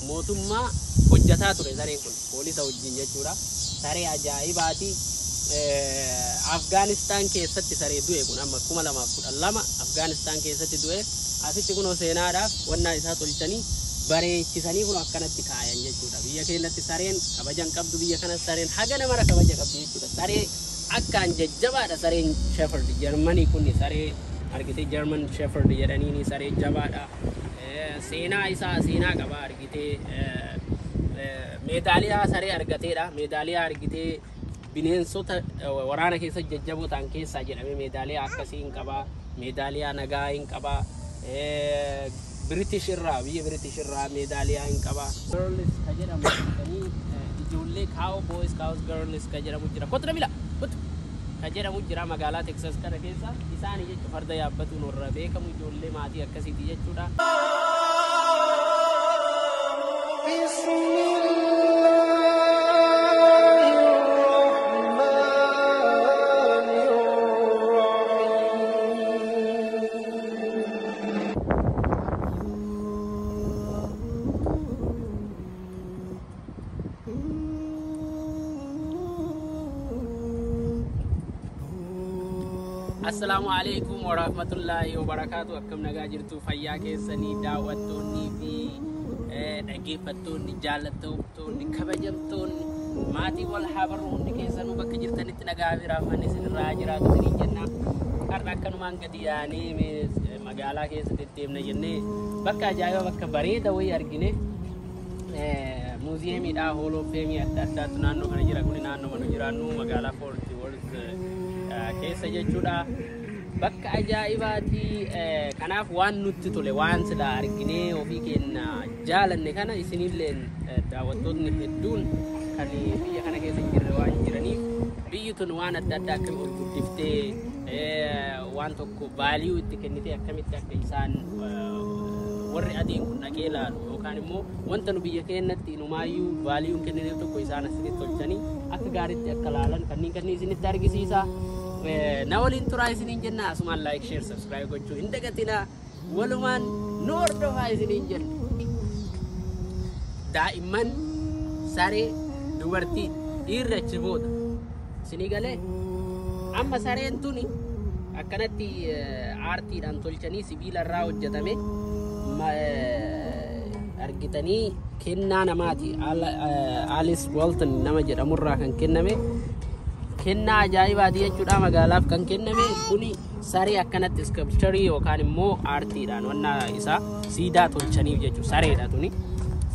Mootummaa hojjataa ture sareen kun poolisa wajjin jechuudha. Saree ajaa'ibaati. Afgaanistaan keessatti saree du'e kun amma 2012 Afgaanistaan keessatti du'e. Asitti kunoo seenaadhaaf wannaa isaa tolchanii bareechisanii kun akkanatti kaayan jechuudha. Biyya keenyatti sareen kabaja hin qabdu, biyya kana sareen haga namara kabaja qabdi jechuudha. Saree akkaan jajjabaadha sareen Shepherd Jarmanii kun, saree argitee German Shepherd jedhaniini saree jabaadha. Seenaa isaa seenaa qaba argitee, meedaaliyaa saree argateedha. Meedaaliyaa argitee bineensota waraana keessa jajjaboo ta'an keessaa jedhamee meedaaliyaa akkasii hin qaba. Meedaaliyaa nagaa hin qaba. British irraa, biyya British irraa meedaaliyaa hin qaba. Girls ka jedhamu argitanii, ijoollee cowboys, cow girls ka jedhamu jira. Kottu Nabila, kottu ka jedhamu jira magaalaa Texas kana keessa. Isaanii jechuun farda yaabbatuun warra beekamu, ijoollee maatii akkasiiti jechuudha. بسم الله الرحمن الرحيم. Assalaamu alaikum warahmatullaahi wabarakaatu. Akkam nagaa jirtu, fayyaa keessanii? Daawwattoonnii fi dhaggeeffattoonni, jaallattoonni, kabajamtoonni maatii wal haa barru, hundi keessanuu bakka jirtanitti nagaa fi raafmanni isinirraa jiraatu isiniin jenna. Har'a akkanumaan gadi yaanee magaalaa keessa deddeemna jennee bakka ajaa'iba, bakka bareeda wayii argine. Muuziyeemiidha, Hall of Fame adda addaatu naannoo kana jira. Kuni naannoo mana jiraannu magaalaa Fort Worth keessa jechuudha. Bakka ajaa'ibaati. Kanaaf waan nutti tole, waan silaa arginee ofii keenya jaalanne kana isinilleen, daawwattoonni hedduun kan biyya kana keessa hin jirre waan jiraniif, biyyi tun waan adda addaa akkami ol guddiftee, waan tokko value itti kennitee, akkamitti akka isaan warri adiin kun dhaqee ilaalu yookaan immoo wanta nu biyya keenyatti inumaayyuu value n kennineef tokko isaan asitti tolchanii akka gaariitti akka laalan kanneen isinitti argisiisa. Na waliin turaa isiniin jenna. Asumaan like, share, subscribe gochuu hin dagatinaa. Walumaan nu hordofaa isiniin jenna. Daa'imman, saree, dubartii, dhiirri achi booda. Isinii galee? Amma sareen tuni akkanatti aartiidhaan tolchanii sibiila irraa hojjetame argitanii, kennaa namaati. Alice Walton nama jedhamurraa kan kenname, kennaa ajaa'ibaati jechuudha, magaalaaf kan kenname kuni. Saree akkanatti sculpture yookaan immoo aartiidhaan wanna isaa siidaa tolchaniif jechuudha. Sareedha tuni.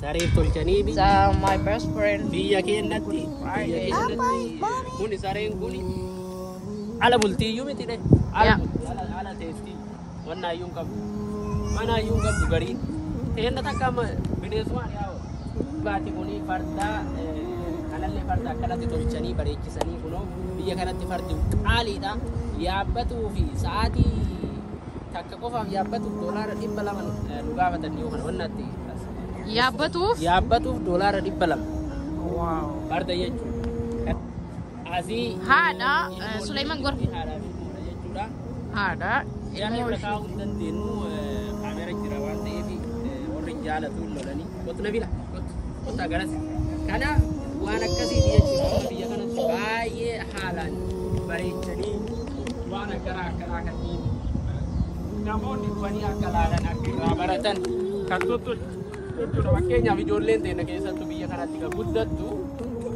Sareef tolchaniif. It's my best friend. Biyya keenyatti kuni sareen kuni ala bultiiyyuu miti dhe. Ala bultii, ala teestii. Wanna iyyuu hin qabdu. Mana iyyuu hin qabdu gariin. Teenna takka amma bineensuma yaa'u. Baati kuni farda kanallee farda akkanatti tolchanii bareechisanii kunoo. Biyya kanatti fardi qaaliidha. Yaabbatuu fi sa'aatii takka qofaaf yaabbatuuf $200 nu gaafatan dhiyoo kana wannatti. Yaabbatuuf? Yaabbatuuf $200. Wow. Farda jechuudha. Asii Haadha Suleyman Gor. Haadhaa fi ilmoodha jechuudha. Haadha Jara ilmoo irra ishee. kaa'uu hin dandeenyu, kaamera jira waan ta'eef warri hin jaalatu hin lolanii. Kottu Nabila, kottu, kottu garas. Kanaaf waan akkasiiti jechuudha. Amma biyya kanatti baay'ee haalaan bareechanii waan akkanaa akkanaa kanneen namoonni dhufanii akka laalan, akka irraa baratan kan tuttu jechuudha. Fakkeenyaaf ijoolleen teenya keessattuu biyya kanatti kan guddattu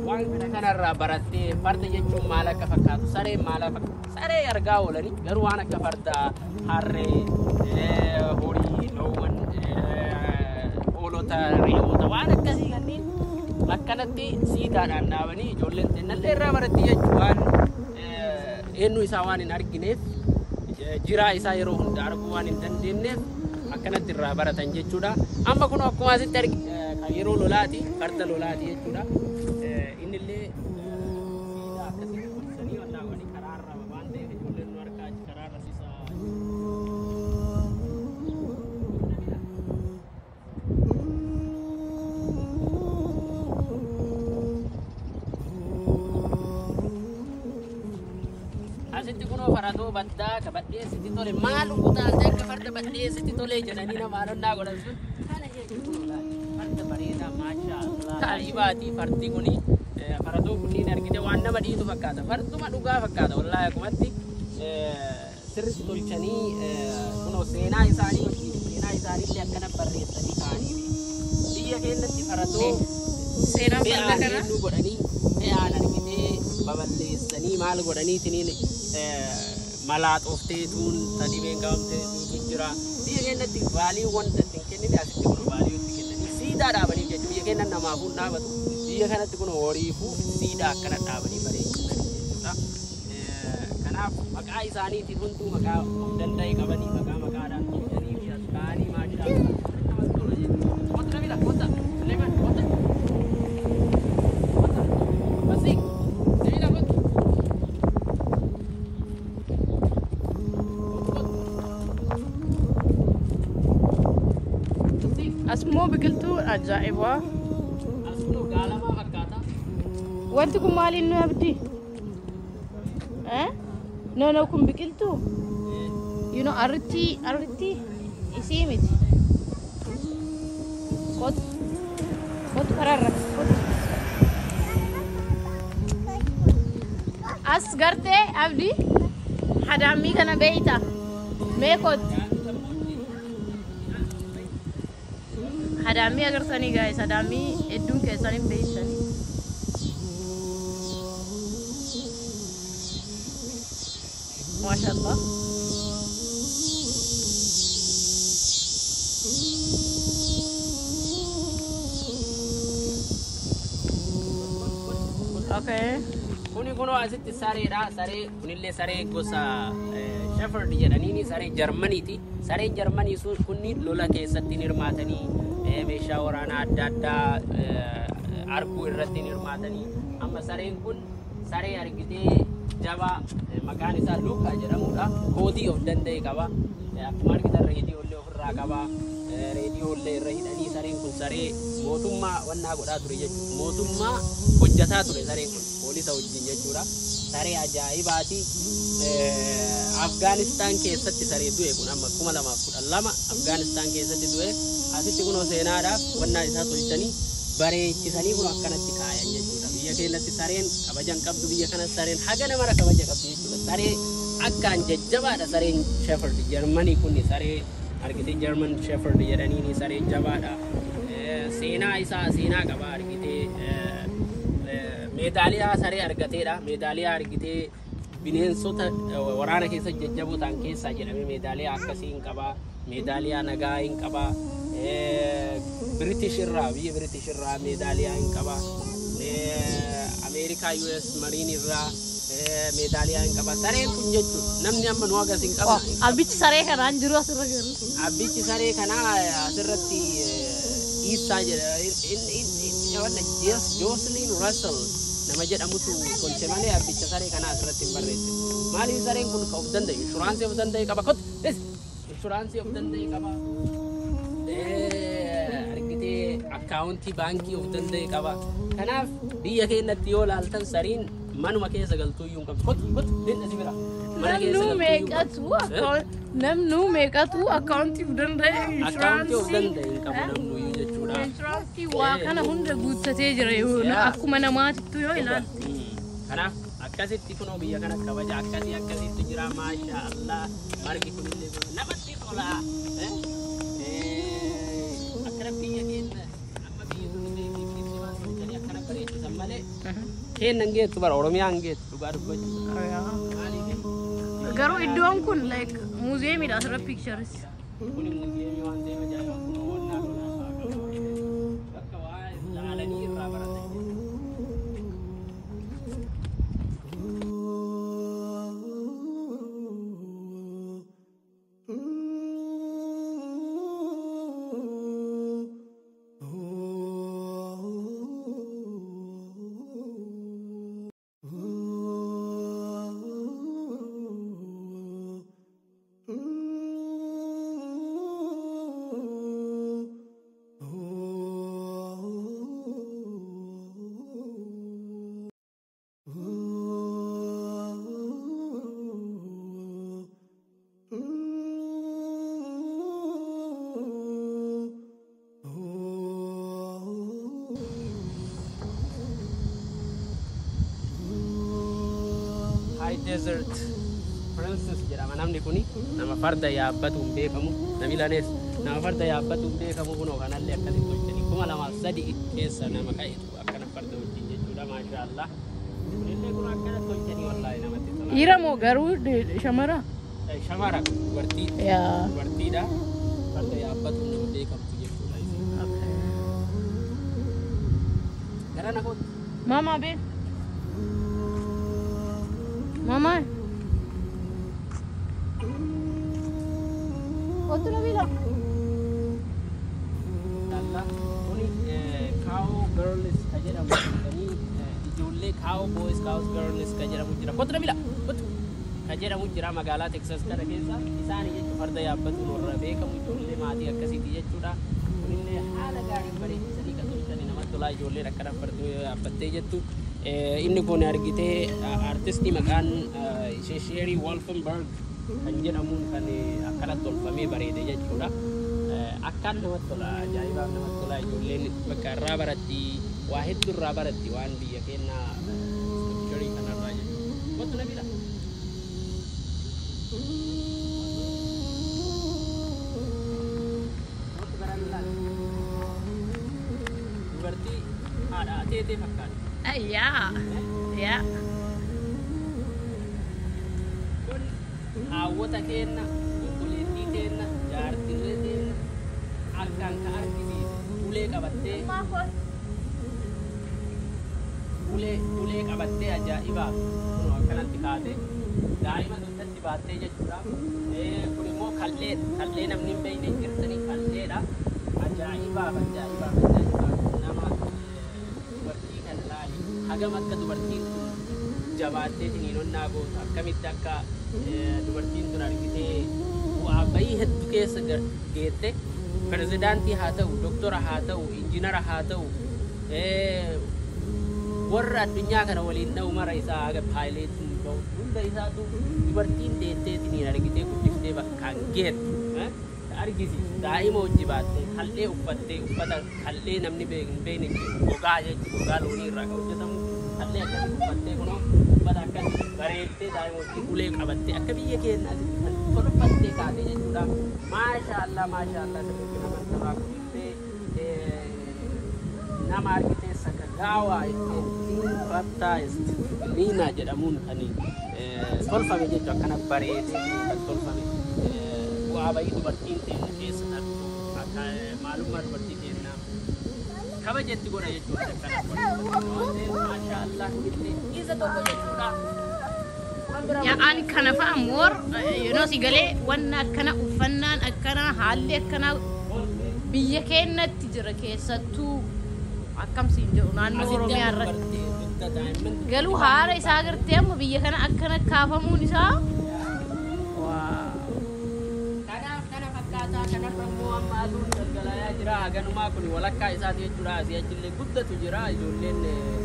waan kana kanarraa barattee, farda jechuun maal akka fakkaatu, sareen maal akka saree argaa oolanii, garuu waan akka fardaa, harree, horii, loowwan, hoolota, re'oota, waan akkasii kanneen akkanatti siidaadhaan dhaabanii ijoolleen teennallee irraa baratti jechuudha. Waan eenyu isaa waan hin argineef, jiraa isaa yeroo hunda arguu waan hin dandeenyeef, akkanatti irraa baratan jechuudha. Amma kun akkuma asitti argi kan yeroo lolaati, farda lolaati jechuudha. Innillee siidaa akkasitti tolchanii wannaa godhanii karaarra waan ta'eef ijoolleen nu harkaa achi karaarra sisaa. Asitti kunoo faradoo baddaa ka badheessitti tole, maal utaalte akka farda badheessitti tole jedhanii nama alonnaa godhan sun kana jechuudha. Farda bareedaa. Ka'an. Ajaa'ibaati fardi kuni. Faradoo kunniin argite waan nama dhiitu fakkaata. Farduma dhugaa fakkaata wallaahi akkumatti sirriitti tolchanii kunoo seenaa isaanii wajjin seenaa isaaniillee akkana barreessanii kaa'anii biyya keenyatti faradoo Seenaan farda fe'aan kanaa. hedduu godhanii fe'aan argitee baballeessanii maal godhanii tiniin malaaxoofteetuun sadibeen qabamteetuutu jira. Biyya keenyatti value wanta ittiin kennine asitti kun value itti kennanii siidaa dhaabanii jechuudha. Biyya keenya namaafuu hin dhaabatu. Biyya kanatti kun horiifuu siidaa akkana dhaabanii bareechisanii jechuudha. Kanaaf maqaa isaaniitiin hunduu maqaa of danda'e qabanii maqaa maqaadhaan tolchanii fi as ka'anii maashaa namatti tola jechuudha. Kottu Nabila, kottu. Suleiman, kottu. Kottu. Basi. Nabila, kottu. Kottu, kottu. Basi. Asmoo biqiltuu ajaa'ibaa. As kunoo gaalamaa fakkaata. Wanti kun maaliin nu abdi? Eh? No, no, kun biqiltuu. Arritti, arritti isii miti. Kottu. Kottu karaarra. Kottu. As gartee abdi hadaamii kana beeyta. Mee kottu. Hadaamii agartanii guys, hadaamii hedduun keessan hin beeytanii. Maashaallah. Okay. Kuni kunoo asitti sareedha. Saree kunillee saree gosa Shepherd jedhaniini saree Jarmaniiti. Sareen Jarmanii sun kunniin lola keessatti ni hirmaatanii meeshaa waraanaa adda addaa arguu irratti ni hirmaatanii. Amma sareen kun saree argitee jabaa maqaan isaa Luukaa jedhamudha. Kootii of danda'e qaba. Akkuma argitan reediyoo illee ofirraa qaba. Reediyoo illee irra hidhanii sareen kun saree mootummaa wannaa godhaa ture jechuudha. Mootummaa hojjataa ture sareen kun poolisa wajjin jechuudha. Saree ajaa'ibaati. Afgaanistaan keessatti saree du'e kun amma 2012 Afgaanistaan keessatti du'e. Asitti kunoo seenaadhaaf wannaa isaa tolchanii bareechisanii kun akkanatti kaayan jechuudha. Biyya keenyatti sareen kabaja hin qabdu, biyya kana sareen haga namara kabaja qabdu jechuudha. Saree akkaan jajjabaadha sareen Shepherd Jarmanii kun, saree argitee German Shepherd jedhaniini saree jabaadha. Seenaa isaa seenaa qaba argitee meedaaliyaa saree argateedha. Meedaaliyaa argitee bineensota waraana keessa jajjaboo ta'an keessaa jedhamee meedaaliyaa akkasii hin qaba. Meedaaliyaa nagaa hin qaba. British irraa, biyya British irraa meedaaliyaa hin qaba. Ameerikaa US Marine irraa meedaaliyaa hin qaba. Sareen kun jechuun namni amma nu agas hin qabna. Abbichi saree kanaan jiru asirra jiru. Abbichi saree kanaa asirratti Ibsaa jedha. Jocelyn Russell nama jedhamutu tolche malee abbicha saree kanaa asirratti hin barreessine. Maaliif sareen kun of danda'e? Inshuraansii of danda'e qaba. Kottu! Inshuraansii of danda'e qaba. Argitee akkaawuntii baankii of danda'e qaba. Kanaaf biyya keenyatti yoo ilaaltan sariin manuma keessa galtuu iyyuu hin qabdu. Kottu, kottu, deemna si bira. Mana keessa Namnu galtuu iyyuu hin qabdu. meeqatu namnu meeqatu akkaawuntii of danda'e Akkaawuntii of inshuraansii danda'e hin qabu namnu iyyuu jechuudha. Inshuraansii waa kana hunda guuttatee jira yoo akkuma namaatittu yoo ilaalte. Kanaaf akkasitti kunoo biyya kana kabaja akkasii akkasitti jira, maasha Allah, margi kunillee namatti tola. Akkana biyya keenya amma biyya kunillee ibsi waan tolchanii akkana bareechisan malee keenya hin geettu bara Oromiyaa hin geettu dhugaa dubbachuu. Maaliif? Garuu iddoon kun like muuzeemiidha asirra pictures. Kuni muuziyeemii waan ta'eef ajaa'iba, kunoo wannaa lolaa bakka waa ilaalanii irraa baratan jechuudha. Desert Princess jedhama namni kuni. Nama farda yaabbatuun beekamu. Namilanees nama farda yaabbatuun beekamu. Kunoo kanallee akkasitti tolchanii 2003 keessa nama ka'etu akkana farda wajjin jechuudha. Maashaallah. Kunillee kun akkana tolchanii, wallaahi namatti tola. Dhiira moo garuu shamara? Shamara kun dubartii. Yaa. Dubartiidha. Farda yaabbatuun nama beekamtu jechuudha isiin. Gara na kootu. Mama be. Mama. Kottu Nabila. Dalla kuni cow girls ka jedhamu jedhanii, ijoollee cow boys, cow girls ka jedhamu jira. Kottu Nabila, kottu ka jedhamu jira magaalaa Texas kana keessa. Isaanii jechuun farda yaabbatuun warra beekamu, ijoollee maatii akkasiiti jechuudha. Kunillee haala gaariin bareechisanii kan tolchanii namatti tolaa, ijoolleen akkana farda yaabbattee jettu. Inni kun argitee artistii maqaan ishee Sheerii Wolfenberg kan jedhamuun kan akkanatti tolfamee bareede jechuudha. Akkaan namatti tola, ajaa'ibaaf namatti tola. Ijoolleen bakka irraa baratti, waa hedduu irraa baratti waan biyya keenyaa sculpture kanarraa jechuudha. Kottu Nabila. Kottu gara ilaali. Dubartii haadha ateetee fakkaatti. Yaa. Yaa. Kun haawwota keenna, obboleettii teenna, jaartillee teenna akkaan ka argisiise, ulee qabattee, ulee qabattee, ajaa'ibaaf kun akkanatti kaatee daa'ima dugdatti baattee jechuudha. Kun immoo kallee, kallee namni hin beekne hin jirtanii, kalleedha. Ajaa'ibaaf, ajaa'ibaaf, ajaa'ibaaf nama dubartii kan laali hagam akka dubartiin tun jabaattee tiniinonnaa gootu, akkamitti akka dubartiin tun argitee bu'aa bayii hedduu keessa geette, pirezidaantii haa ta'u, doktora haa ta'u, injinara haa ta'u, warra addunyaa kana waliin dha'u mara isaa haga paayileetiin ba'u hunda isaatu dubartiin deettee tiniin argitee guddiftee bakkaan geettu argisiisu. Daa'ima hojii baattee, kallee uffattee, uffata kallee namni hin beekne gogaa jechuun gogaa loonii irraa kan hojjetamu kallee akkasii uffattee, kunoo uffata akkasii bareeddee, daa'ima hojii ulee qabattee akka biyya keenyaatti kan tolfattee kaatee jechuudha. Maashaallah, maashaallah, sirriitti namatti tolaa. Kunillee nama argitee Sakagaawaa ittiin baptized Miina jedhamuun kan tolfame jechuudha. Akkana bareedee kan tolfame bu'aa bayii dubartiin teenya keessa tartu, akka maalummaa dubartii keenyaa kabajetti godha jechuudha. Akkana godha, maashaallah, kunillee isa tokko jechuudha. Waan biraa Yaa, ani kana fa'a more si galee wanna akkana, uffannaan akkana, haalli akkana biyya keenyatti jira, keessattuu akkam siin jedhu naannoo Asitti Oromiyaa amma irratti. dubartii dugda daa'imman Galuu haala isaa agartee amma biyya kana akkana kaafamuun isaa waa. Kanaaf kana fakkaataa. Kanarra immoo amma aduun galgalaayaa jira. Haganumaa kun walakkaa isaati jechuudha. Asii achillee guddatu jira. Ijoolleen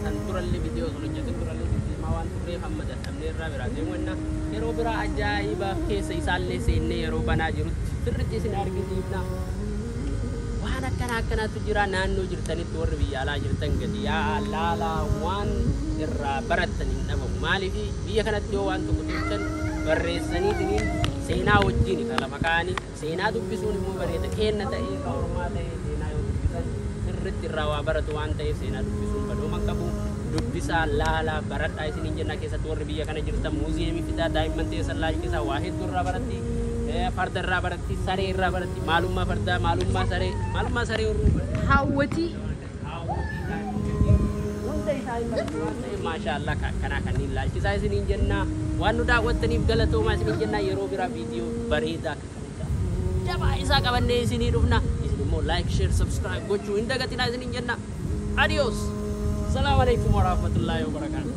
san durallee viidiyoo sun hojjetan durallee deemaa waan turreef amma dadhabnee irraa biraa deemu enna. Yeroo biraa ajaa'ibaaf keessa isaallee seennee yeroo banaa jirutti sirriitti isin argisiifna. Waan akkana akkanaatu jira. Naannoo jirtanitti warri biyya alaa jirtan gadi yaa laalaa, waan irraa barattan hin dhabamu. Maaliif biyya kanatti yoo waan tokko tolchan barreessaniitiniin seenaa wajjin kan lafa kaa'anii, seenaa dubbisuun immoo bareeda kenna ta'ee, ka ormaa ta'ee, seenaa yoo dubbisan sirriitti irraa waa baratu waan ta'eef seenaa dubbisuun badooma qabu. Dubbisaa, laalaa, baradhaa isiniin jenna. Keessatti warri biyya kana jirtan muuziyeemii fidaa, daa'imman teessan laalchisaa, waa hedduu irraa baratti. Farda irraa baratti, saree irraa baratti, maalummaa fardaa, maalummaa saree, maalummaa saree horuu Hawwatii. Hunda isaa hin baratu waan ta'eef, maashaallah, akkanaa kanneen laalchisaa isiniin jenna. Waan nu daawwattaniif galatoomaa isiniin jenna. Yeroo biraa viidiyoo bareedaa akka kana jabaa isaa qabannee isinii dhufna. Isin immoo like, share, subscribe gochuu hin dagatinaa isiniin jenna. Adios. Salaamu alaikum warahmatullaahi wabarakaatu.